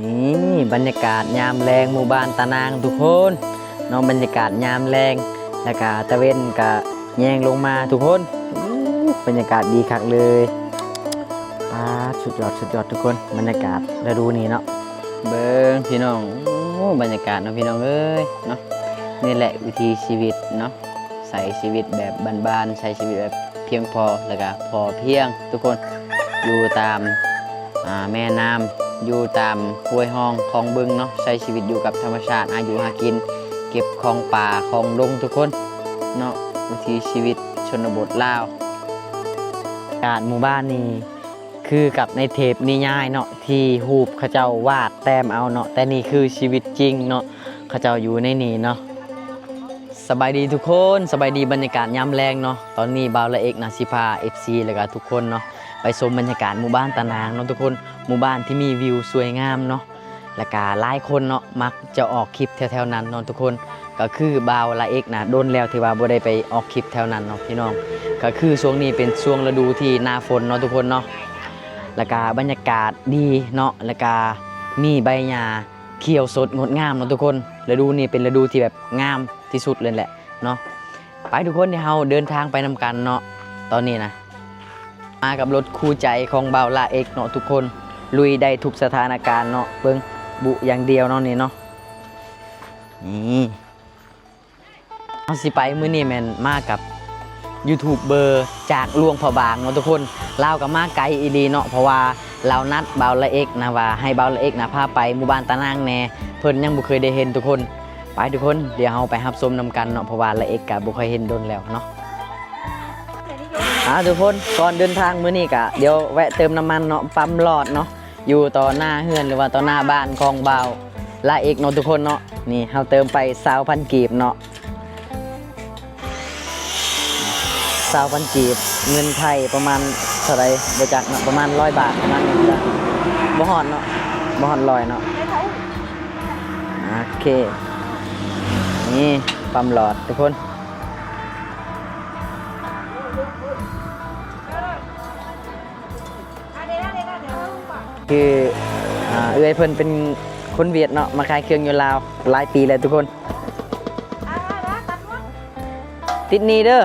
ນີ້ບັນຍາກາດຍາມແລງໝູ່ບ້ານຕານາງທຸກຄົນເນາະ, ບັນຍາກາດຍາມແລງ ແລ້ວກະຕາເວັນກະແຍງລົງມາທຸກຄົນ. ໂອ້ ບັນຍາກາດດີຄັກເລີຍ. ປາດ ສຸດຍອດ ສຸດຍອດທຸກຄົນ, ບັນຍາກາດລະດູນີ້ເນາະ. ເບິ່ງພີ່ນ້ອງ, ໂອ້ ບັນຍາກາດເນາະພີ່ນ້ອງເອີຍເນາະ. ນີ້ແຫຼະວິຖີຊີວິດເນາະ, ໃຊ້ຊີວິດແບບບ້ານໆ ໃຊ້ຊີວິດແບບພຽງພໍ ແລ້ວກະພໍພຽງທຸກຄົນ. ຢູ່ຕາມ ອ່າ ແມ່ນ້ຳ, ຢູ່ຕາມຫ້ວຍຮ່ອງຄອງບຶງເນາະ, ໃຊ້ຊີວິດຢູ່ກັບທຳມະຊາດ, ຫາຢູ່ຫາກິນ, ເກັບຂອງປ່າຂອງດົງທຸກຄົນເນາະ. ວິຖີຊີວິດຊົນນະບົດລາວ. ກາດໝູ່ບ້ານນີ້ຄືກັບໃນເທບນິຍາຍເນາະ ທີ່ຮູບເຂົາເຈົ້າວາດແຕ້ມເອົາເນາະ, ແຕ່ນີ້ຄືຊີວິດຈິງເນາະ, ເຂົາເຈົ້າຢູ່ໃນນີ້ເນາະ. ສະບາຍດີທຸກຄົນ, ສະບາຍດີບັນຍາກາດຍາມແລງເນາະ. ຕອນນີ້ບ່າວລາເອັກນະ ຊິພາເອັຟຊີ ແລ້ວກະທຸກຄົນເນາະ ໄປຊົມບັນຍາກາດໝູ່ບ້ານຕານາງເນາະທຸກຄົນ, ໝູ່ບ້ານທີ່ມີວິວສວຍງາມເນາະ, ແລ້ວກະຫຼາຍຄົນເນາະ ມັກຈະອອກຄລິບແຖວໆນັ້ນເນາະທຸກຄົນ. ກະຄືບ່າວລາເອັກນະ ດົນແລ້ວທີ່ວ່າບໍ່ໄດ້ໄປອອກຄລິບແຖວນັ້ນເນາະພີ່ນ້ອງ. ກະຄືຊ່ວງນີ້ເປັນຊ່ວງລະດູທີ່ໜ້າຝົນເນາະທຸກຄົນເນາະ, ແລ້ວກະບັນຍາກາດດີເນາະ, ແລ້ວກະມີໃບຫຍ້າຂຽວສົດງົດງາມເນາະທຸກຄົນ. ລະດູນີ້ເປັນລະດູທີ່ແບບງາມທີ່ສຸດເລີຍແຫຼະເນາະ. ໄປທຸກຄົນ, ດຽວເຮົາເດີນທາງໄປນຳກັນເນາະ. ຕອນນີ້ນະ ມາກັບລົດຄູ່ໃຈຂອງບ່າວລາເອັກເນາະທຸກຄົນ, ລຸຍໄດ້ທຸກສະຖານະການເນາະ. ເບິ່ງບຸຢ່າງດຽວເນາະນີ້ເນາະ. ນີ້ ເຮົາຊິໄປມື້ນີ້ແມ່ນມາກັບຢູທູບເບີຈາກຫຼວງພະບາງເນາະທຸກຄົນ. ລາວກະມາໄກອີ່ຫຼີເນາະ, ເພາະວ່າລາວນັດບ່າວລາເອັກນະວ່າໃຫ້ບ່າວລາເອັກນະພາໄປໝູ່ບ້ານຕານາງແດ່, ເພິ່ນຍັງບໍ່ເຄີຍໄດ້ເຫັນທຸກຄົນ. ໄປທຸກຄົນ, ດຽວເຮົາໄປຮັບຊົມນຳກັນເນາະ, ເພາະວ່າລາເອັກກະບໍ່ຄ່ອຍເຫັນດົນແລ້ວເນາະ. ອ່າ ທຸກຄົນ, ກ່ອນເດີນທາງມື້ນີ້ກະດຽວແວະເຕີມນ້ຳມັນເນາະ, ປ້ຳຫຼອດເນາະ. ຢູ່ຕໍ່ໜ້າເຮືອນ ຫຼືວ່າຕໍ່ໜ້າບ້ານຂອງບ່າວລາເອັກເນາະທຸກຄົນເນາະ. ນີ້ເຮົາເຕີມໄປຊາວພັນກີບເນາະ, ຊາວພັນກີບ ເງິນໄທປະມານເທົ່າໃດບໍ່ຈັກເນາະ, ປະມານຮ້ອຍບາດ ປະມານນີ້. ບໍ່ຮອດເນາະ, ບໍ່ຮອດຮ້ອຍເນາະ. ໂອເຄ, ນີ້ປ້ຳຫຼອດທຸກຄົນ. ຄື ອ່າ ເອື້ອຍເພິ່ນເປັນຄົນຫວຽດເນາະ, ມາຂາຍເຄື່ອງຢູ່ລາວຫຼາຍປີແລ້ວທຸກຄົນ. ຕິດໜີ້ເດີ,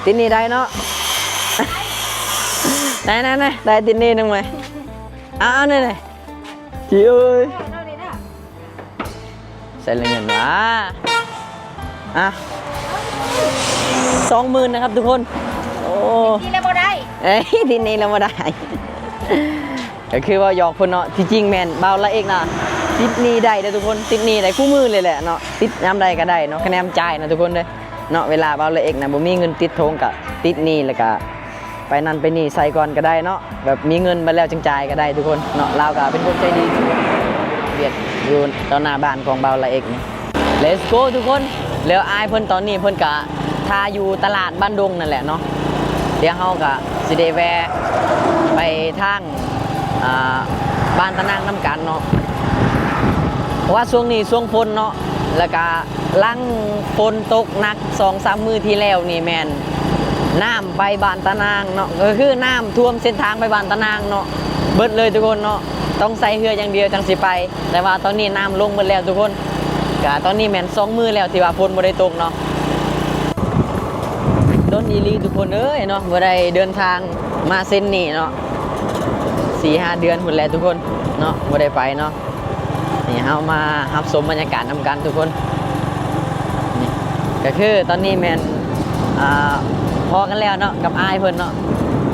ຕິດໜີ້ໄດ້ເນາະ. ໄດ້ ໄດ້ ໄດ້ ໄດ້ຕິດໜີ້ໜຶ່ງໄວ້. ເອົາ ເອົາ ນີ້ ນີ້ ຈີເອີຍ. ໃສ່ເງິນວ່າ ອ່ະ ສອງໝື່ນນະຄັບທຸກຄົນ. ໂອ້ ທີ່ແລ້ວບໍ່ໄດ້ ເອີຍ ທີ່ນີ້ແລ້ວບໍ່ໄດ້. ກະຄືເວົ້າຫຍອກເພິ່ນເນາະ, ທີ່ຈິງແມ່ນບ່າວລາເອັກນະ ຕິດໜີ້ໄດ້ເດີທຸກຄົນ, ຕິດໜີ້ໄດ້ຄູ່ມື້ເລີຍແຫຼະເນາະ, ຕິດຍາມໃດກະໄດ້ເນາະ, ຄະແນນຈ່າຍນະທຸກຄົນເດີເນາະ. ເວລາບ່າວລາເອັກນະບໍ່ມີເງິນຕິດຖົງກະຕິດໜີ້ ແລ້ວກະ ໄປນັ້ນໄປນີ້ໃສ່ກ່ອນກະໄດ້ເນາະ, ແບບມີເງິນມາແລ້ວຈຶ່ງຈ່າຍກະໄດ້ທຸກຄົນເນາະ. ລາວກະເປັນຄົນໃຈດີ, ຫວຽດຢູ່ຕໍ່ໜ້າບ້ານຂອງບ່າວລາເອັກນີ້. Let's go ທຸກຄົນ. ແລ້ວອ້າຍເພິ່ນຕອນນີ້ເພິ່ນກະຖ້າຢູ່ຕະຫຼາດບ້ານດົງນັ້ນແຫຼະເນາະ. ດຽວເຮົາກະຊິໄດ້ແວ່ໄປທາງ ອ່າ ບ້ານຕານາງນຳກັນເນາະ, ເພາະວ່າຊ່ວງນີ້ຊ່ວງຝົນເນາະ, ແລ້ວກະ ຫຼັງຝົນຕົກໜັກສອງສາມມື້ທີ່ແລ້ວນີ້ແມ່ນນ້ຳໄປບ້ານຕານາງເນາະ, ກະຄືນ້ຳຖ້ວມເສັ້ນທາງໄປບ້ານຕານາງເນາະ ເບິດເລີຍທຸກຄົນເນາະ, ຕ້ອງໃຊ້ເຮືອຢ່າງດຽວຈັ່ງຊິໄປ. ແຕ່ວ່າຕອນນີ້ນ້ຳລົງເບິດແລ້ວທຸກຄົນ, ກະຕອນນີ້ແມ່ນສອງມື້ແລ້ວທີ່ວ່າຝົນບໍ່ໄດ້ຕົກເນາະ. ດົນອີ່ຫຼີທຸກຄົນເອີຍເນາະ ບໍ່ໄດ້ເດີນທາງມາເສັ້ນນີ້ເນາະ, ສີ່ຫ້າເດືອນພຸ້ນແຫຼະທຸກຄົນເນາະ ບໍ່ໄດ້ໄປເນາະ. ນີ້ເຮົາມາຮັບຊົມບັນຍາກາດນຳກັນທຸກຄົນ. ນີ້ກະຄືຕອນນີ້ແມ່ນ ອ່າ ພໍ້ກັນແລ້ວເນາະ ກັບອ້າຍເພິ່ນເນາະ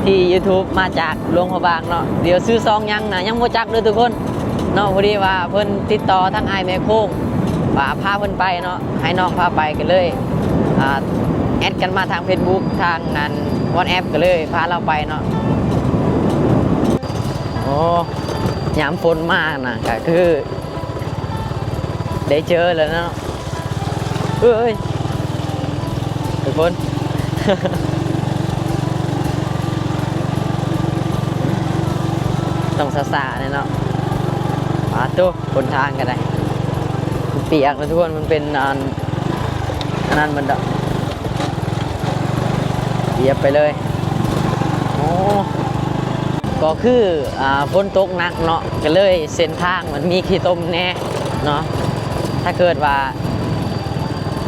ທີ່ຢູທູບມາຈາກຫຼວງພະບາງເນາະ. ດຽວຊື່ຊ່ອງຫຍັງນະ ຍັງບໍ່ຈັກເດີທຸກຄົນເນາະ, ພໍດີວ່າເພິ່ນຕິດຕໍ່ທາງອ້າຍແມ່ໂຄ້ງວ່າພາເພິ່ນໄປເນາະ, ໃຫ້ນ້ອງພາໄປກະເລີຍ ອ່າ ແອັດກັນມາທາງເຟສບຸກ ທາງອັນ ວັອດແອັບ ກະເລີຍພາລາວໄປເນາະ. ໂອ້ ຍາມຝົນມານະ ກະຄືໄດ້ເຈີແລ້ວເນາະ. ເອີຍ ທຸກຄົນ ຕ້ອງຊ້າໆແນ່ເນາະ. ປາດໂທ້ ຫົນທາງກະໄດ້ ມັນປຽກນະທຸກຄົນ, ມັນເປັນອັນ ອັນນັ້ນມັນດອກ ຢຽບໄປເລີຍ. ໂອ້ ກໍຄື ອ່າ ຝົນຕົກໜັກເນາະ ກໍເລີຍເສັ້ນທາງມັນມີຂີ້ຕົມແດ່ເນາະ. ຖ້າເກີດວ່າ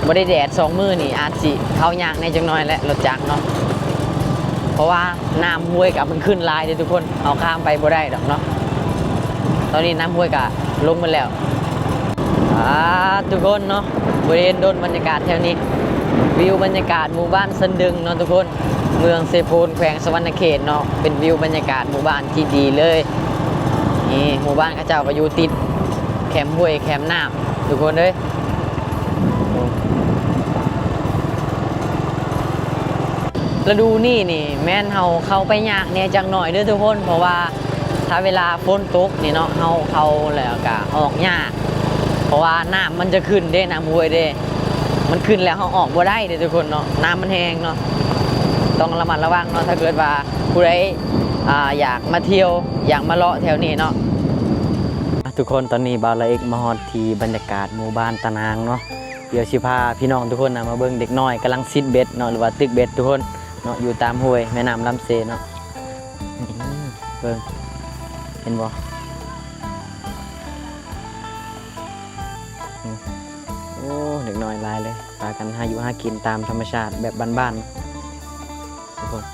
ບໍ່ໄດ້ແດດສອງມື້ນີ້ ອາດຊິເຂົ້າຍາກແດ່ຈັກໜ້ອຍແຫຼະ ລົດຈັກເນາະ ເພາະວ່ານ້ຳຫ້ວຍກໍມັນຂຶ້ນຫຼາຍເດ້ທຸກຄົນ ເຮົາຂ້າມໄປບໍ່ໄດ້ດອກເນາະ. ຕອນນີ້ນ້ຳຫ້ວຍກໍລົງໝົດແລ້ວ. ອ່າ ທຸກຄົນເນາະ ບໍ່ໄດ້ເຫັນດົນ ບັນຍາກາດແຖວນີ້ ວິວບັນຍາກາດໝູ່ບ້ານສັນດຶງເນາະທຸກຄົນ ເມືອງເຊໂປນ ແຂວງສະຫວັນນະເຂດເນາະ. ເປັນວິວບັນຍາກາດໝູ່ບ້ານທີ່ດີເລີຍ. ນີ້ໝູ່ບ້ານເຂົາເຈົ້າກໍຢູ່ຕິດແຄມຫ້ວຍແຄມນ້ຳທຸກຄົນເອີຍ. ລະດູນີ້ນີ້ແມ່ນເຮົາເຂົ້າໄປຍາກແດ່ຈັກໜ້ອຍເດີທຸກຄົນ ເພາະວ່າ ຖ້າເວລາຝົນຕົກນີ້ເນາະ ເຮົາເຂົ້າແລ້ວກະອອກຍາກ ເພາະວ່ານ້ຳມັນຈະຂຶ້ນເດ້ ນ້ຳຫ້ວຍເດ້ ມັນຂຶ້ນແລ້ວເຮົາອອກບໍ່ໄດ້ເດ້ທຸກຄົນເນາະ ນ້ຳມັນແຮງເນາະ. ຕ້ອງລະມັດລະວັງເນາະ ຖ້າເກີດວ່າຜູ້ໃດ ອ່າ ຢາກມາທ່ຽວ ຢາກມາເລາະແຖວນີ້ເນາະ. ອ່ະ ທຸກຄົນ ຕອນນີ້ບ່າວລາເອັກມາຮອດທີ່ບັນຍາກາດໝູ່ບ້ານຕານາງເນາະ. ດຽວຊິພາພີ່ນ້ອງທຸກຄົນນະມາເບິ່ງເດັກນ້ອຍກຳລັງຊິດເບັດເນາະ ຫຼືວ່າຕຶກເບັດທຸກຄົນເນາະ ຢູ່ຕາມຫ້ວຍແມ່ນ້ຳລຳເຊເນາະ. ນີ້ເບິ່ງ ເຫັນບໍ່? ໂອ້ ເດັກນ້ອຍຫຼາຍເລີຍ ພາກັນຫາຢູ່ຫາກິນຕາມທຳມະຊາດແບບບ້ານໆ ທຸກຄົນ.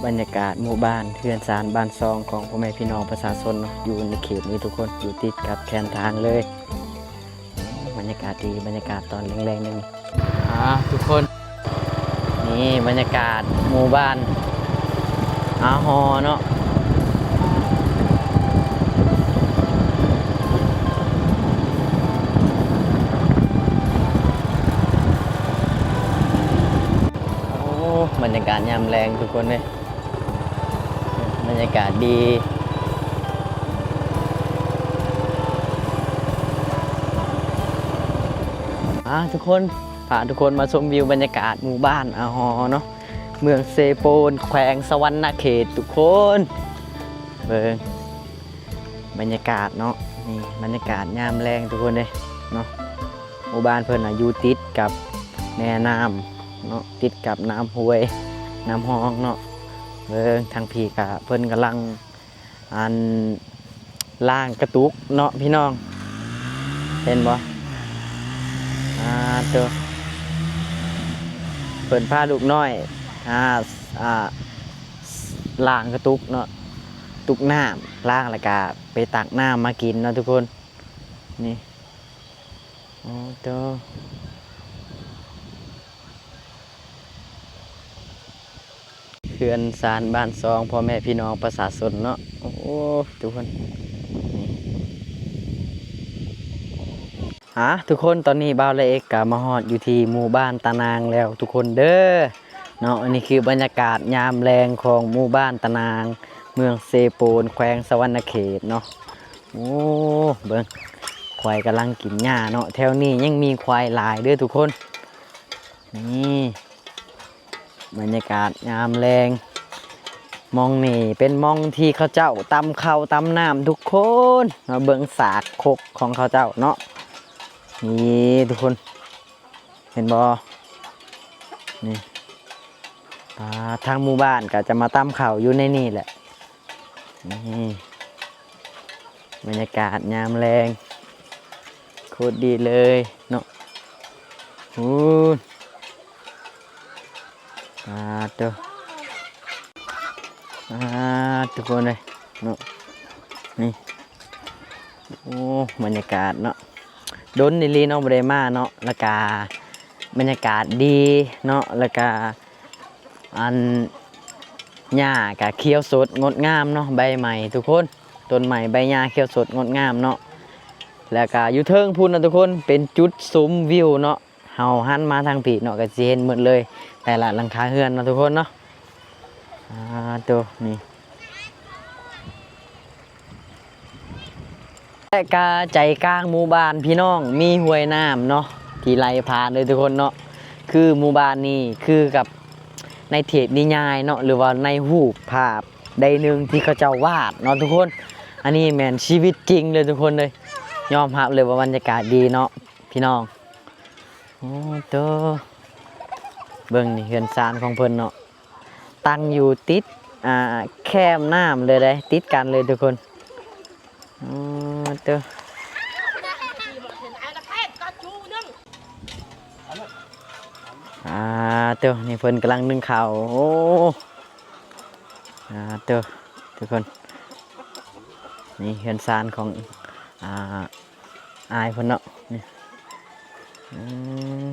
ບັນຍາກາດໝູ່ບ້ານເຮືອນຊານບ້ານຊ່ອງຂອງພໍ່ແມ່ພີ່ນ້ອງປະຊາຊົນເນາະ ຢູ່ໃນເຂດນີ້ທຸກຄົນ ຢູ່ຕິດກັບແຄມທາງເລີຍ. ບັນຍາກາດດີ ບັນຍາກາດຕອນແລງໆ ນີ້ ອ່າ ທຸກຄົນ ນີ້ບັນຍາກາດໝູ່ບ້ານອາຫໍເນາະ. ໂອ້ ບັນຍາກາດຍາມແລງທຸກຄົນເອີຍ ບັນຍາກາດດີ. ອ່າ ທຸກຄົນ ພາທຸກຄົນມາຊົມວິວບັນຍາກາດໝູ່ບ້ານອາຫໍເນາະ ເມືອງເຊໂປນ ແຂວງສະຫວັນນະເຂດ ທຸກຄົນ. ເບິ່ງບັນຍາກາດເນາະ ນີ້ບັນຍາກາດຍາມແລງທຸກຄົນເດ້ເນາະ. ໝູ່ບ້ານເພິ່ນນະຢູ່ຕິດກັບແມ່ນ້ຳເນາະ ຕິດກັບນ້ຳຫ້ວຍ ນ້ຳຮອງເນາະ. ເບິ່ງທາງພີ້ກະເພິ່ນກຳລັງ ອັນ ລ້າງກະຕຸກເນາະພີ່ນ້ອງ ເຫັນບໍ່? ອ່າ ໂຕ ເພິ່ນພາລູກນ້ອຍ ອ່າ ອ່າ ລ້າງກະຕຸກເນາະ ຕຸກນ້ຳ ລ້າງແລ້ວກະໄປຕັກນ້ຳມາກິນເນາະທຸກຄົນ. ນີ້ ໂອ້ ໂຕ ເຮືອນຊານບ້ານຊ່ອງ ພໍ່ແມ່ພີ່ນ້ອງປະຊາຊົນເນາະ. ໂອ້ ທຸກຄົນ ນີ້ ອ່າ ທຸກຄົນ ຕອນນີ້ບ່າວລາເອັກກະມາຮອດຢູ່ທີ່ໝູ່ບ້ານຕານາງແລ້ວທຸກຄົນເດີເນາະ. ອັນນີ້ຄືບັນຍາກາດຍາມແລງຂອງໝູ່ບ້ານຕານາງ ເມືອງເຊໂປນ ແຂວງສະຫວັນນະເຂດເນາະ. ໂອ້ ເບິ່ງ ຄວາຍກຳລັງກິນຫຍ້າເນາະ. ແຖວນີ້ຍັງມີຄວາຍຫຼາຍເດີທຸກຄົນ. ນີ້ບັນຍາກາດຍາມແລງ ໝ່ອງນີ້ເປັນໝ່ອງທີ່ເຂົາເຈົ້າຕຳເຂົ້າຕຳນ້ຳທຸກຄົນ. ມາເບິ່ງສາກຄົກຂອງເຂົາເຈົ້າເນາະ. ນີ້ທຸກຄົນ ເຫັນບໍ່? ນີ້ ອ່າ ທາງໝູ່ບ້ານກໍຈະມາຕຳເຂົ້າຢູ່ໃນນີ້ແຫຼະ. ນີ້ບັນຍາກາດຍາມແລງ ໂຄດດີເລີຍເນາະ. ໂອ້ ປາດໂທ້ ປາດ ທຸກຄົນເອີຍເນາະ. ນີ້ ໂອ້ ບັນຍາກາດເນາະ ດົນອີ່ຫຼີເນາະ ບໍ່ໄດ້ມາເນາະ. ແລ້ວກະບັນຍາກາດດີເນາະ ແລ້ວກະ ອັນ ຫຍ້າກະຂຽວສົດງົດງາມເນາະ ໃບໄມ້ທຸກຄົນ ຕົ້ນໄມ້ໃບຫຍ້າຂຽວສົດງົດງາມເນາະ. ແລ້ວກະຢູ່ເທິງພຸ້ນນະທຸກຄົນ ເປັນຈຸດຊົມວິວເນາະ. ເຮົາຫັນມາທາງພີ້ເນາະ ກະຊິເຫັນໝົດເລີຍ ແຕ່ລະຫຼັງຄາເຮືອນເນາະທຸກຄົນເນາະ. ອ່າ ໂຕ ນີ້ ແລະກະໃຈກາງໝູ່ບ້ານພີ່ນ້ອງ ມີຫ້ວຍນ້ຳເນາະ ທີ່ໄຫຼຜ່ານເດີທຸກຄົນເນາະ. ຄືໝູ່ບ້ານນີ້ຄືກັບໃນເທບນິຍາຍເນາະ ຫຼືວ່າໃນຮູບພາບໃດໜຶ່ງທີ່ເຂົາເຈົ້າວາດເນາະທຸກຄົນ. ອັນນີ້ແມ່ນຊີວິດຈິງເລີຍທຸກຄົນເອີຍ ຍອມຮັບເລີຍວ່າບັນຍາກາດດີເນາະພີ່ນ້ອງ. ໂອ້ໂຕ ເບິ່ງນີ້ເຮືອນຊານຂອງເພິ່ນເນາະ ຕັ້ງຢູ່ຕິດ ອ່າ ແຄມນ້ຳເລີຍເດ້ ຕິດກັນເລີຍທຸກຄົນ. ໂອ້ ໂຕ ອ່າ ໂຕ ນີ້ເພິ່ນກຳລັງໜຶ້ງເຂົ້າ. ໂອ້ ອ່າ ໂຕ ທຸກຄົນ ນີ້ເຮືອນຊານຂອງ ອ່າ ອ້າຍເພິ່ນເນາະ ນີ້ ອືມ.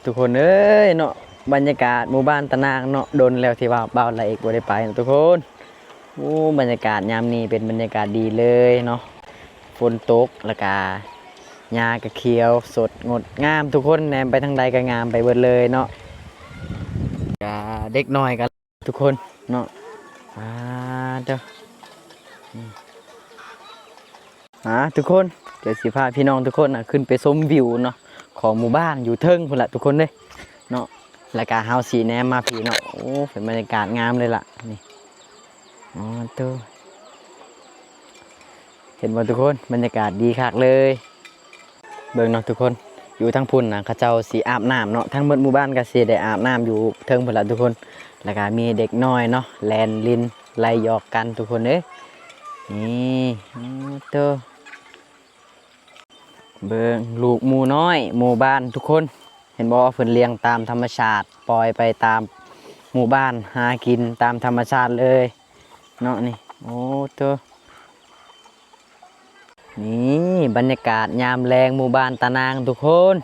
ທຸກຄົນເອີຍເນາະ ບັນຍາກາດໝູ່ບ້ານຕານາງເນາະ ດົນແລ້ວທີ່ວ່າບ່າວລາເອກບໍ່ໄດ້ໄປເນາະທຸກຄົນ. ໂອ້ ບັນຍາກາດຍາມນີ້ເປັນບັນຍາກາດດີເລີຍເນາະ ຝົນຕົກ ແລ້ວກະຫຍ້າກະຂຽວສົດງົດງາມທຸກຄົນ ແນມໄປທາງໃດກະງາມໄປເບິດເລີຍເນາະ. ກະເດັກນ້ອຍກະ ທຸກຄົນເນາະ ອ່າ ເດີ ອືມ ອ່າ ທຸກຄົນ ດຽວຊິພາພີ່ນ້ອງທຸກຄົນນະ ຂຶ້ນໄປຊົມວິວເນາະ ຂອງໝູ່ບ້ານຢູ່ເທິງພຸ້ນລະທຸກຄົນເດີເນາະ. ແລ້ວກະເຮົາຊິແນມມາພີ້ເນາະ ໂອ້ ເປັນບັນຍາກາດງາມເລີຍລະນີ້. ອໍ ໂຕ ເຫັນບໍ່ທຸກຄົນ ບັນຍາກາດດີຄັກເລີຍ. ເບິ່ງເນາະທຸກຄົນ ຢູ່ທາງພຸ້ນນະ ເຂົາເຈົ້າຊິອາບນ້ຳເນາະ ທັງໝົດໝູ່ບ້ານກະຊິໄດ້ອາບນ້ຳຢູ່ເທິງພຸ້ນລະທຸກຄົນ. ແລ້ວກະມີເດັກນ້ອຍເນາະ ແລ່ນຫຼິ້ນໄລ່ຢອກກັນທຸກຄົນເອີຍ. ນີ້ ໂອ້ໂຕ ເບິ່ງລູກໝູນ້ອຍໝູ່ບ້ານທຸກຄົນ ເຫັນບໍ່ ເພິ່ນລ້ຽງຕາມທຳມະຊາດ ປ່ອຍໄປຕາມໝູ່ບ້ານ ຫາກິນຕາມທຳມະຊາດເລີຍເນາະ. ນີ້ ໂອ້ໂຕ ນີ້ບັນຍາກາດຍາມແລງໝູ່ບ້ານຕານາງທຸກຄົນ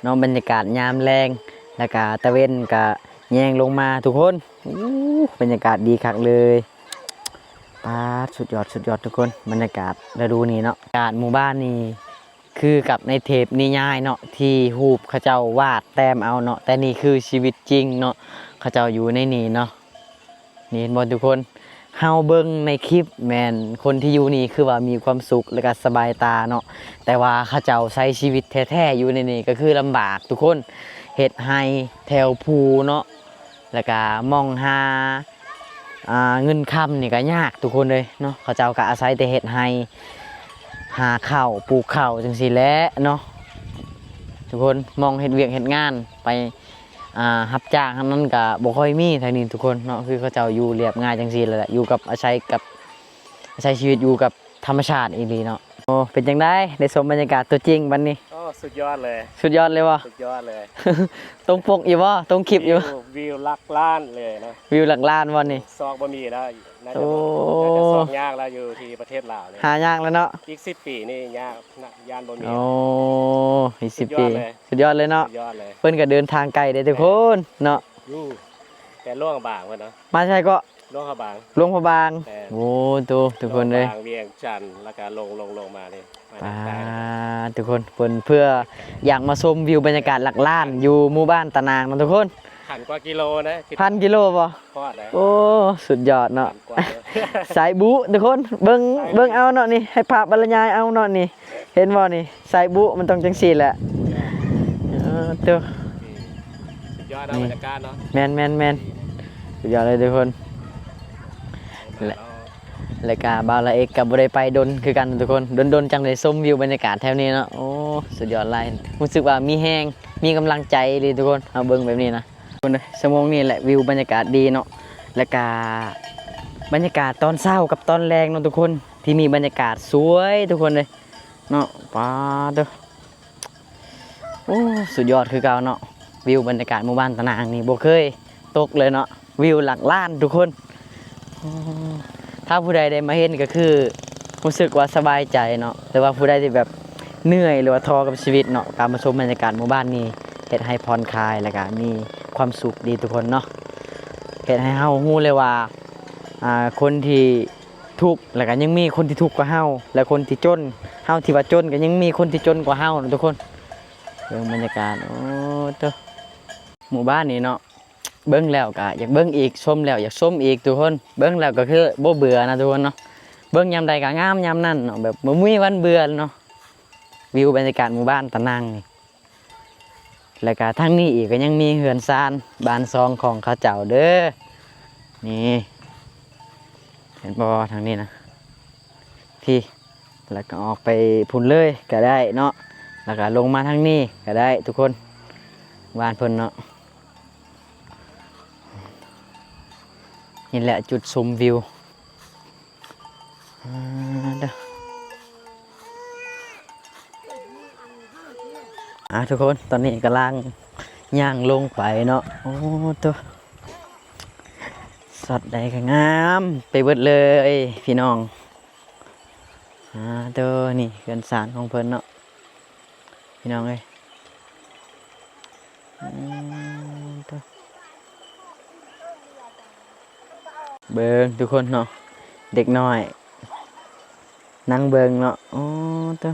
ເນາະ ບັນຍາກາດຍາມແລງ ແລ້ວກະຕາເວັນກະແຍງລົງມາທຸກຄົນ. ໂອ້ ບັນຍາກາດດີຄັກເລີຍ ປາດ ສຸດຍອດ ສຸດຍອດທຸກຄົນ. ບັນຍາກາດລະດູນີ້ເນາະ ອາກາດໝູ່ບ້ານນີ້ຄືກັບໃນເທບນິຍາຍເນາະ ທີ່ຮູບເຂົາເຈົ້າວາດແຕ້ມເອົາເນາະ ແຕ່ນີ້ຄືຊີວິດຈິງເນາະ ເຂົາເຈົ້າຢູ່ໃນນີ້ເນາະ. ນີ້ເຫັນບໍ່ທຸກຄົນ ເຮົາເບິ່ງໃນຄລິບແມ່ນຄົນທີ່ຢູ່ນີ້ຄືວ່າມີຄວາມສຸກ ແລ້ວກະສະບາຍຕາເນາະ ແຕ່ວ່າເຂົາເຈົ້າໃຊ້ຊີວິດແທ້ໆຢູ່ໃນນີ້ກະຄືລຳບາກທຸກຄົນ ເຮັດໄຮ່ແຖວພູເນາະ ແລ້ວກະໝ່ອງຫາ ອ່າ ເງິນຄຳນີ້ກະຍາກທຸກຄົນເອີຍເນາະ. ເຂົາເຈົ້າກະອາໄສແຕ່ເຮັດໄຮ່ ຫາເຂົ້າ ປູກເຂົ້າຈັ່ງຊີ້ແຫຼະເນາະທຸກຄົນ ໝ່ອງເຮັດວຽກເຮັດງານໄປ ອ່າ ຮັບຈ້າງຫັ້ນນັ້ນກະບໍ່ຄ່ອຍມີທາງນີ້ທຸກຄົນເນາະ ຄືເຂົາເຈົ້າຢູ່ລຽບງ່າຍຈັ່ງຊີ້ແຫຼະ ຢູ່ກັບ ອາໄສກັບ ອາໄສຊີວິດຢູ່ກັບທຳມະຊາດອີ່ຫຼີເນາະ. ໂອ້ ເປັນຈັ່ງໃດ ໄດ້ຊົມບັນຍາກາດຕົວຈິງບັດນີ້? ໂອ້ ສຸດຍອດເລີຍ ສຸດຍອດເລີຍບໍ່? ສຸດຍອດເລີຍ. ຕົງປົກຢູ່ບໍ່? ຕົງຄລິບຢູ່? ວິວ ວິວຫຼັກລ້ານເລີຍນະ ວິວຫຼັກລ້ານບໍ່ນີ້? ຊອກບໍ່ມີແລ້ວ ໜ້າຈະ ໂອ້ ໜ້າຈະຊອກຍາກແລ້ວ ຢູ່ທີ່ປະເທດລາວນີ້ ຫາຍາກແລ້ວເນາະ ອີກສິບປີນີ້ຍາກ ຢ້ານບໍ່ມີ. ໂອ້ ອີກສິບປີ ສຸດຍອດເລີຍ ສຸດຍອດເລີຍເນາະ ສຸດຍອດເລີຍ. ເພິ່ນກະເດີນທາງໄກເດ້ທຸກຄົນເນາະ ຢູ່ແຕ່ຫຼວງພະບາງເພິ່ນເນາະ ມາໃສເກາະ? ຫຼວງພະບາງ ຫຼວງພະບາງ. ແມ່ນ ໂອ້ໂຕ ທຸກຄົນເອີຍ ຫຼວງພະບາງ ວຽງຈັນ ແລ້ວກະລົງ ລົງ ລົງມານີ້ ປາດ ທຸກຄົນ ເພິ່ນເພື່ອຢາກມາຊົມວິວບັນຍາກາດຫຼັກລ້ານຢູ່ໝູ່ບ້ານຕານາງເນາະທຸກຄົນ. ພັນກວ່າກິໂລນະ ພັນກິໂລບໍ່? ຮອດແລ້ວ ໂອ້ ສຸດຍອດເນາະ ພັນກວ່າ ສາຍບຸທຸກຄົນ ເບິ່ງ ສາຍບຸ ເບິ່ງເອົາເນາະນີ້ ໃຫ້ພາບບັນລະຍາຍເອົາເນາະນີ້ ເຫັນບໍ່ນີ້ ສາຍບຸມັນຕ້ອງຈັ່ງຊີ້ແຫຼະ. ເອີ ໂຕ ສຸດຍອດເນາະ ບັນຍາກາດເນາະ ແມ່ນໆໆ ສຸດຍອດເລີຍທຸກຄົນ. ແລະ ແລະກະບ່າວລາເອກກະບໍ່ໄດ້ໄປດົນຄືກັນທຸກຄົນ ດົນໆ ຈັ່ງໄດ້ຊົມວິວບັນຍາກາດແຖວນີ້ເນາະ. ໂອ້ ສຸດຍອດຫຼາຍ ຮູ້ສຶກວ່າມີແຮງ ມີກຳລັງໃຈເລີຍທຸກຄົນ ເຮົາເບິ່ງແບບນີ້ນະ. ທຸກຄົນເອີຍ ຊົ່ວໂມງນີ້ແຫຼະ ວິວບັນຍາກາດດີເນາະ ແລ້ວກະບັນຍາກາດຕອນເຊົ້າກັບຕອນແລງເນາະທຸກຄົນ ທີ່ມີບັນຍາກາດສວຍທຸກຄົນເອີຍເນາະ. ປາດໂທ້ ໂອ້ ສຸດຍອດຄືເກົ່າເນາະ ວິວບັນຍາກາດໝູ່ບ້ານຕານາງນີ້ບໍ່ເຄີຍຕົກເລີຍເນາະ ວິວຫຼັກລ້ານທຸກຄົນ. ໂອ້ ຖ້າຜູ້ໃດໄດ້ມາເຫັນກະຄື ຮູ້ສຶກວ່າສະບາຍໃຈເນາະ ແຕ່ວ່າຜູ້ໃດທີ່ແບບເມື່ອຍ ຫຼືວ່າທໍກັບຊີວິດເນາະ ການມາຊົມບັນຍາກາດໝູ່ບ້ານນີ້ເຮັດໃຫ້ຜ່ອນຄາຍ ແລ້ວກະມີຄວາມສຸກດີທຸກຄົນເນາະ. ເຮັດໃຫ້ເຮົາຮູ້ເລີຍວ່າ ອ່າ ຄົນທີ່ທຸກ ແລ້ວກະຍັງມີຄົນທີ່ທຸກກວ່າເຮົາ ແລະຄົນທີ່ຈົນ ເຮົາທີ່ວ່າຈົນກະຍັງມີຄົນທີ່ຈົນກວ່າເຮົາເນາະທຸກຄົນ. ເບິ່ງບັນຍາກາດ ໂອ້ໂຕ ໝູ່ບ້ານນີ້ເນາະ ເບິ່ງແລ້ວກະຢາກເບິ່ງອີກ ຊົມແລ້ວຢາກຊົມອີກທຸກຄົນ ເບິ່ງແລ້ວກະຄືບໍ່ເບື່ອນະທຸກຄົນເນາະ ເບິ່ງຍາມໃດກະງາມຍາມນັ້ນເນາະ ແບບບໍ່ມີວັນເບື່ອເນາະ. ວິວບັນຍາກາດໝູ່ບ້ານຕານາງນີ້ ແລ້ວກະທາງນີ້ອີກກະຍັງມີເຮືອນຊານບ້ານຊ່ອງຂອງເຂົາເຈົ້າເດີ ນີ້ ເຫັນບໍ່ທາງນີ້ນະ ພີ້ ແລ້ວກະອອກໄປພຸ້ນເລີຍກະໄດ້ເນາະ. ລະກະລົງມາທາງນີ້ກະໄດ້ທຸກຄົນ ບ້ານເພິ່ນເນາະ. ນີ້ແຫຼະຈຸດຊົມວິວ ອ່າ ເດີ ອ່າ ທຸກຄົນ ຕອນນີ້ກຳລັງຍ່າງລົງໄປເນາະ. ໂອ້ໂຕ ຊັດໃດກະງາມໄປເບິດເລີຍພີ່ນ້ອງ. ອ່າ ໂຕ ນີ້ເຮືອນຊານຂອງເພິ່ນເນາະ ພີ່ນ້ອງເອີຍ. ອືມ ໂຕ ເບິ່ງທຸກຄົນເນາະ ເດັກນ້ອຍນັ່ງເບິ່ງເນາະ. ໂອ້ ໂຕ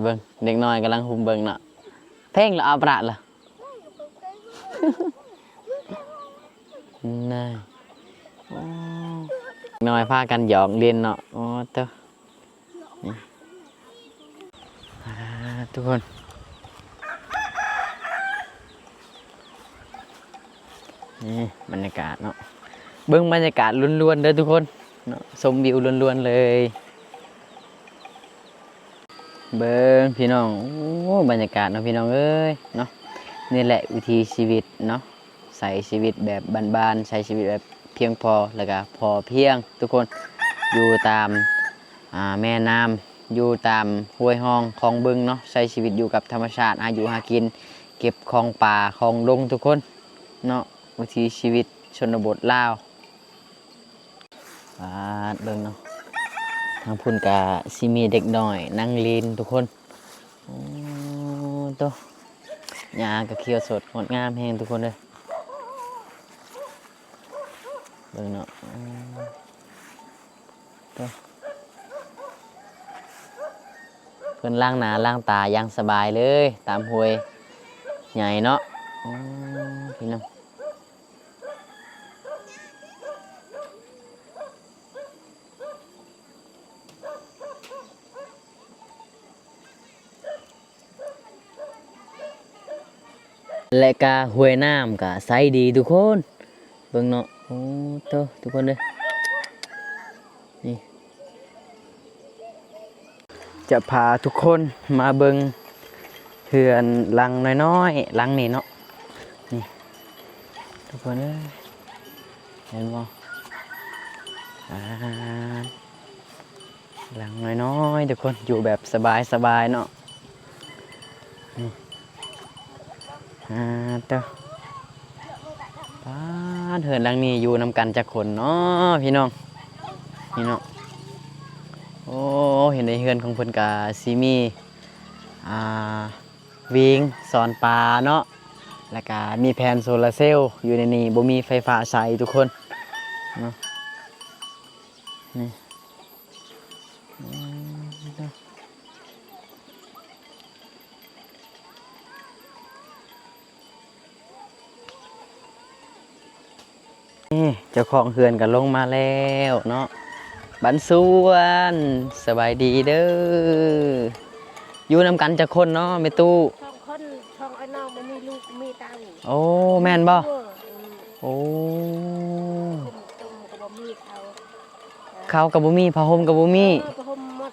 ເບິ່ງ ເດັກນ້ອຍກຳລັງຮຸ່ມເບິ່ງເນາະ. ເພງລະ ເອົາປະລະ ນາຍ ໂອ້ ເດັກນ້ອຍພາກັນຫຍອກຫຼິ້ນເນາະ. ໂອ້ ໂຕ ນີ້ ອ່າ ທຸກຄົນ ນີ້ບັນຍາກາດເນາະ ເບິ່ງບັນຍາກາດລ້ວນໆເດີທຸກຄົນເນາະ ຊົມວິວລ້ວນໆເລີຍ. ເບິ່ງພີ່ນ້ອງ ໂອ້ ບັນຍາກາດເນາະພີ່ນ້ອງເອີຍເນາະ. ນີ້ແຫຼະວິຖີຊີວິດເນາະ ໃຊ້ຊີວິດແບບບ້ານໆ ໃຊ້ຊີວິດແບບພຽງພໍ ແລ້ວກະພໍພຽງທຸກຄົນ ຢູ່ຕາມ ອ່າ ແມ່ນ້ຳ ຢູ່ຕາມຫ້ວຍຮ່ອງຄອງບຶງເນາະ ໃຊ້ຊີວິດຢູ່ກັບທຳມະຊາດ ຫາຢູ່ຫາກິນ ເກັບຂອງປ່າຂອງດົງທຸກຄົນເນາະ ວິຖີຊີວິດຊົນນະບົດລາວ. ປາດ ເບິ່ງເນາະ ທາງພຸ້ນກະຊິມີເດັກນ້ອຍນັ່ງຫຼິ້ນທຸກຄົນ. ໂອ້ ໂຕ ຫຍ້າກະຂຽວສົດງົດງາມແຮງທຸກຄົນເດີ ເບິ່ງເນາະ. ໂອ້ ໂຕ ເພິ່ນລ້າງໜ້າລ້າງຕາຢ່າງສະບາຍເລີຍ ຕາມຫ້ວຍໃຫຍ່ເນາະ. ໂອ້ ພີ່ນ້ອງ ແລະກະຫ້ວຍນ້ຳກະໃສດີທຸກຄົນ ເບິ່ງເນາະ. ໂອ້ໂຕ ທຸກຄົນເດີ ນີ້ ຈະພາທຸກຄົນມາເບິ່ງເຮືອນຫຼັງນ້ອຍໆຫຼັງນີ້ເນາະ. ນີ້ ທຸກຄົນເອີຍ ເຫັນບໍ່? ອ່າ ຫຼັງນ້ອຍໆ ທຸກຄົນ ຢູ່ແບບສະບາຍໆເນາະ. ນີ້ ອ່າ ໂຕ ປາດ ເຮືອນຫຼັງນີ້ຢູ່ນຳກັນຈັກຄົນເນາະ ພີ່ນ້ອງ? ນີ້ເນາະ ໂອ້ ເຫັນໃນເຮືອນຂອງເພິ່ນກະຊິມີ ອ່າ ວິງສອນປາເນາະ ແລ້ວກະມີແຜ່ນໂຊລາເຊວຢູ່ໃນນີ້ ບໍ່ມີໄຟຟ້າໃຊ້ທຸກຄົນເນາະ. ນີ້ ນີ້ ເຈົ້າຂອງເຮືອນກໍລົງມາແລ້ວເນາະ ບັນຊວນ ສະບາຍດີເດີ ຢູ່ນຳກັນຈັກຄົນເນາະແມ່ຕູ້? ສອງຄົນ ສອງອ້າຍນ້ອງ ບໍ່ມີລູກມີເຕົ້າ. ໂອ້ ແມ່ນບໍ່? ເອີ ໂອ້ ຄົນຈົນກໍບໍ່ມີເຂົາ ເຂົາກໍບໍ່ມີ ຜ້າຫົ່ມກໍບໍ່ມີ ເອີ ຜ້າຫົ່ມໝົດ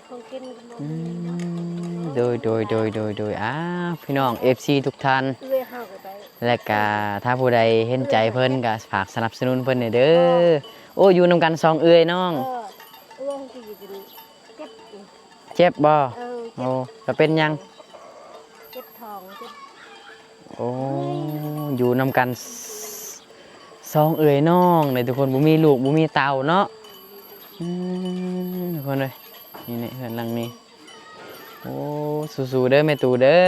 ຂອງກິນກໍບໍ່ມີເນາະ. ອືມ ໂດຍ ໂດຍ ໂດຍ ໂດຍ ໂດຍ ອ້າວ ພີ່ນ້ອງ ເອັຟຊີ ທຸກທ່ານ ເອື້ອຍເຮົາກໍໄດ້ ແລະກະຖ້າຜູ້ໃດເຫັນໃຈເພິ່ນ ກໍຝາກສະໜັບສະໜູນເພິ່ນແດ່ເດີ. ໂອ້ ຢູ່ນຳກັນສອງເອື້ອຍນ້ອງ ເອີ ເອື້ອຍເຮົາກໍຢູ່ ເຈັບ ເຈັບບໍ່? ເອີ ເຈັບ ໂອ້ ລະເປັນຫຍັງ? ເຈັບທ້ອງ ເຈັບ ໂອ້ ຢູ່ນຳກັນ ສ- ສອງເອື້ອຍນ້ອງເດ້ທຸກຄົນ ບໍ່ມີລູກບໍ່ມີເຕົ້າເນາະ. ອືມ ທຸກຄົນເອີຍ ນີ້ແຫຼະເຮືອນຫຼັງນີ້. ໂອ້ ສູ້ໆເດີແມ່ຕູ້ເດີ.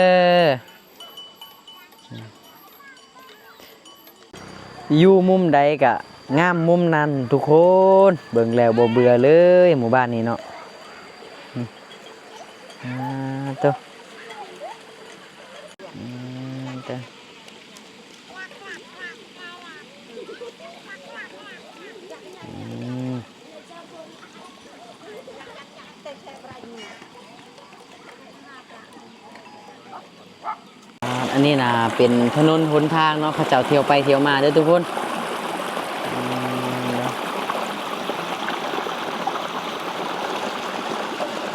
ຢູ່ມຸມໃດກະງາມມຸມນັ້ນທຸກຄົນ ເບິ່ງແລ້ວບໍ່ເບື່ອເລີຍໝູ່ບ້ານນີ້ເນາະ. ອືມ ອ່າ ໂຕ ອືມ ໂຕ ອືມ. ອ່າ ອັນນີ້ນະເປັນຖະໜົນຫົນທາງເນາະ ເຂົາເຈົ້າທ່ຽວໄປທ່ຽວມາເດີທຸກຄົນ. ອື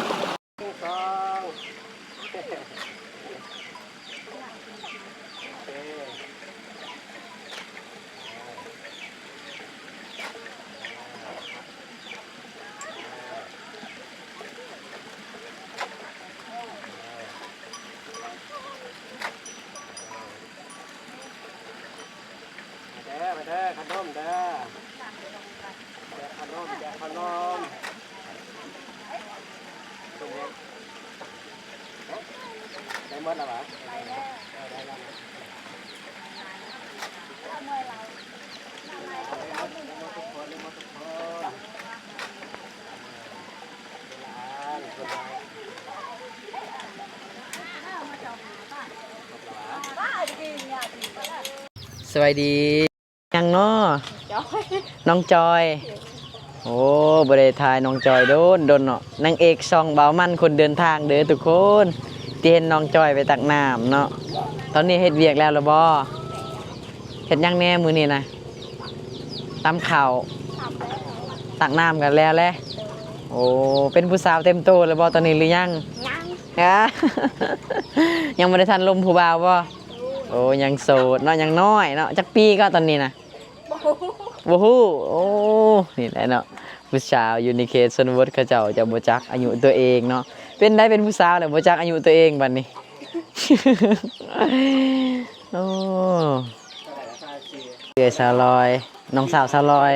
ມ ສະບາຍດີ ຫຍັງເນາະ? ນ້ອງຈອຍ ນ້ອງຈອຍ. ໂອ້ ບໍ່ໄດ້ຖ່າຍນ້ອງຈອຍດົນໆເນາະ. ນາງເອກຊ່ອງບ່າວມັນຄົນເດີນທາງເດີທຸກຄົນ ທີ່ເຫັນນ້ອງຈອຍໄປຕັກນ້ຳເນາະ. ຕອນນີ້ເຮັດວຽກແລ້ວລະບໍ່? ເຮັດຫຍັງແດ່ມື້ນີ້ນະ? ຕຳເຂົ້າ ຕັກນ້ຳກັນແລ້ວແຫຼະ. ໂອ້ ເປັນຜູ້ສາວເຕັມໂຕແລ້ວບໍ່ຕອນນີ້ ຫຼືຍັງ? ຍັງ ຍັງບໍ່ໄດ້ທັນລົມຜູ້ບ່າວບໍ່? ໂອ້ ຍັງໂສດເນາະ ຍັງນ້ອຍເນາະ. ຈັກປີກໍຕອນນີ້ນະ? ບໍ່ຮູ້ ບໍ່ຮູ້. ໂອ້ ນີ້ແຫຼະເນາະ ຜູ້ສາວຢູ່ໃນເຂດຊົນນະບົດເຂົາເຈົ້າຈະບໍ່ຈັກອາຍຸຕົວເອງເນາະ. ເປັນໃດ ເປັນຜູ້ສາວແລ້ວບໍ່ຈັກອາຍຸຕົວເອງບັດນີ້? ໂອ້ ເອື້ອຍສາວລອຍ ນ້ອງສາວສາວລອຍ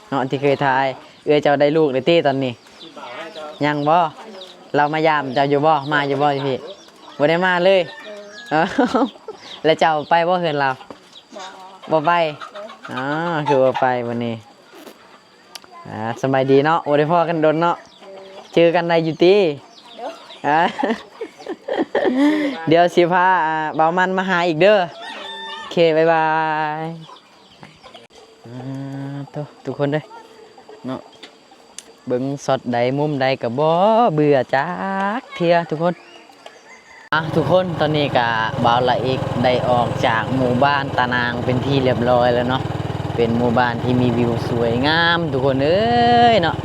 ເນາະ ທີ່ເຄີຍຖ່າຍ. ເອື້ອຍເຈົ້າໄດ້ລູກແລ້ວຕິຕອນນີ້? ຍັງບໍ່? ລາວມາຢາມເຈົ້າຢູ່ບໍ່? ມາຢູ່ບໍ່ຢູ່ພີ້? ບໍ່ໄດ້ມາເລີຍ. ເອີ ແລ້ວເຈົ້າໄປບໍ່ເຮືອນລາວ? ບໍ່ ບໍ່ໄປ. ອໍ ຄືບໍ່ໄປບັດນີ້. ອ່າ ສະບາຍດີເນາະ ບໍ່ໄດ້ພໍ້ກັນດົນເນາະ. ເຈີກັນໄດ້ຢູ່ຕິ? ອ່າ ດຽວຊິພາ ອ່າ ບ່າວມັນມາຫາອີກເດີ. ໂອເຄ ບາຍບາຍ. ອ່າ ໂທ້ ທຸກຄົນເດີເນາະ ເບິ່ງຊັອດໃດມຸມໃດກໍບໍ່ເບື່ອຈັກເທື່ອທຸກຄົນ. ອ່ະ ທຸກຄົນ ຕອນນີ້ກະບ່າວລະເອກໄດ້ອອກຈາກໝູ່ບ້ານຕານາງເປັນທີ່ລຽບຮ້ອຍແລ້ວເນາະ. ເປັນໝູ່ບ້ານທີ່ມີວິວສວຍງາມທຸກຄົນເອີຍເນາະ.